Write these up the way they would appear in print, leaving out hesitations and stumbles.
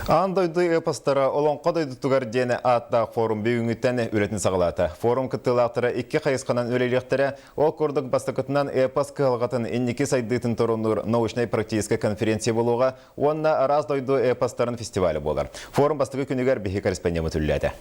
Аан дойду эпостара Олоҥхо дойдутугар диэн ааттаах форум бүгүҥҥүттэн үлэтин саҕалаата. Форум кыттыылаахтара икки хайысханан үлэлиэхтэрэ. Ол курдук бастакытынан эпос кыһалҕатын инники сайдыытын торумнуур научнай-практическай конференция буолуоҕа уонна араас дойду эпостарын фестиваля буолар. Форум бастакы күнүгэр биһи корреспондеммыт үлэлээтэ.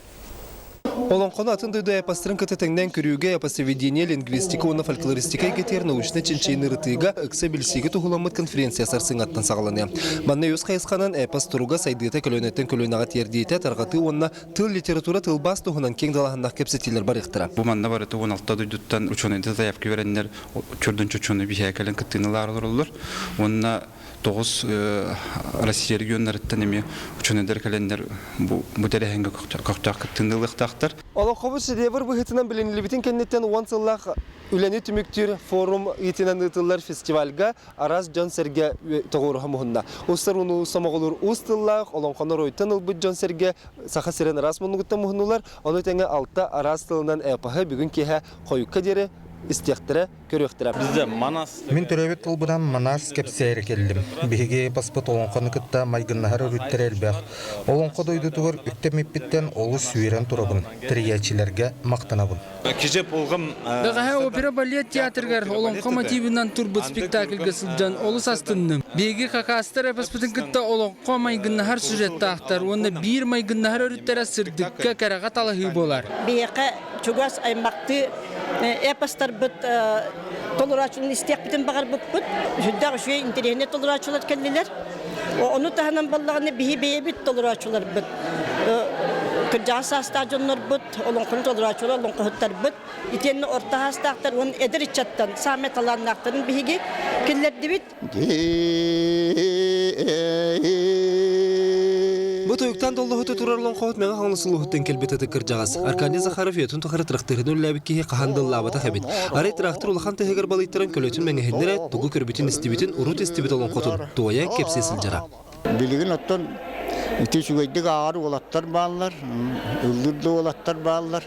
Олоҥхону атын дойду эпостарын кытта тэҥнээн көрүүгэ эпосоведение, лингвистика уонна фольклористика эйгэтигэр научнай чинчийиини ырытыыга ыкса билсиигэ туһуламмыт конференция сарсыҥҥаттан саҕаланыа. Манна үс хайысханан эпос туруга сайдыыта көлүөнэттэн көлүөнэҕэ тиэрдиитэ, тарҕатыы уонна тыл, литература, тылбаас туһунан киэҥ далааһыннаах кэпсэтиилэр барыахтара. Бу манна барыта 16 дойдуттан учуонайдар заявка берэннэр чордон чочуону биһээ кэлэн кыттыыны ылаары олороллор. Уонна тоҕус Россия регионнарыттан эмиэ учуонайдар кэлэннэр бу бу тэрээһиҥҥэ көхтөөх кыттыыны ылыахтаахтар. Олоҥхобут шедевр быһыытынан билиниллибитин кэнниттэн уон сыллаах үлэни түмүктүүр форум ыытынан ыытыллар фестивальга араас дьон-сэргэ тоҕуоруһа муһунна. Устар ууну сомоҕолуур уус тыллаах олоҥхону оройуттан ылбыт дьон-сэргэ Саха сирин араас муннугуттан муһуннулар. Ону тэҥэ алта араас тылынан эпоһы бүгүн киэһэ хойукка диэри истиэхтэрэ, көрүөхтэрэ. Бізде Манас Мин төрөөбүт тылбынан Манас кэпсээри кэллим. Биһиги эпоспыт олоҥхону кытта майгыннаһар өрүттэрэ элбэх. Олоҥхо дойдутугар үктэммиппиттэн олус үөрэн турабын, тэрийээччилэргэ махтанабын. Киже болғым Бэҕэһээ опера балет театрыгар олоҥхо мотивынан турбут спектакльга сылдьан олус астынным. Биһиги хакастар эпоспытын кытта олоҥхо майгыннаһар сюжеттаахтар уонна биир майгыннаһар өрүттэрэ сырдыкка, кэрэҕэ талаһыы буолар. Биһиэхэ чугас аймахтыы эпостарбыт толорооччуларын истиэхпитин баҕарбыппыт. Сүрдээх үчүгэй интэриэһинэй толорооччулар кэллилэр. Ону таһынан буоллаҕына биһи бэйэбит толорооччуларбыт кырдьаҕас саастаах дьоннорбут, олоҥхону толорооччулар, олоҥхоһуттарбыт итиэннэ орто саастаахтар уонна эдэр ыччаттан саамай талааннаахтарын биһиги киллэрдибит. Бу тойуктаан доллоһута турар олоҥхоһут Мэҥэ Хаҥалас улууһуттан кэлбит ытык кырдьаҕас. Аркадий Захаров үйэтин тухары тырахтыырын үлэлээбит киһи хаһан да ыллаабатах эбит. Арай тыраахтыр улахан тыһыгар балыйтаран көлөтүн мэҥэһиннэрэ, тугу көрбүтүн-истибитин урут истибит олоҥхотун туойа кэпсии сылдьара. Билигин оттон ити үчүгэйдик ааҕар уолаттар бааллар, ыллыыр да уолаттар бааллар.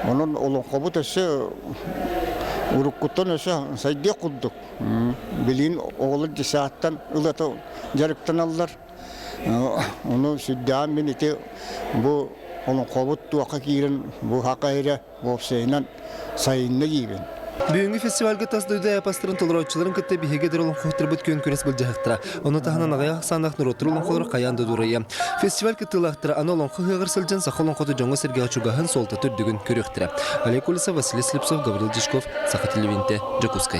Онон олоҥхобут өссө уруккуттан өссө сайдыах курдук. Билигин оҕолор десяттан ылата дьарыктаналлар. Ону сүрдээҕин мин ити бу олоҥхобут туохха киирэн бу хака эрэ уопсайынан сайынна диибин. Бүгүҥҥү фестивальга тас дойду эпостарын толорооччуларын кытта биһиги эдэр олоҥхоһуттарбыт күөн күрэс былдьаһыктара. Ону таһынан аҕыйах ахсааннаах норуоттар олоҥхолоро хайаан да дуурайа. Фестиваль кыттыылаахтара аны олоҥхо ыһыаҕар сылдьан саха олоҥхото дьоҥҥо-сэргэҕэ чугаһын, суолтата үрдүгүн көрүөхтэрэ. Олег Колесов, Василий Слепцов, Гаврил Дьячков, Саха телевидениетэ, Дьокуускай.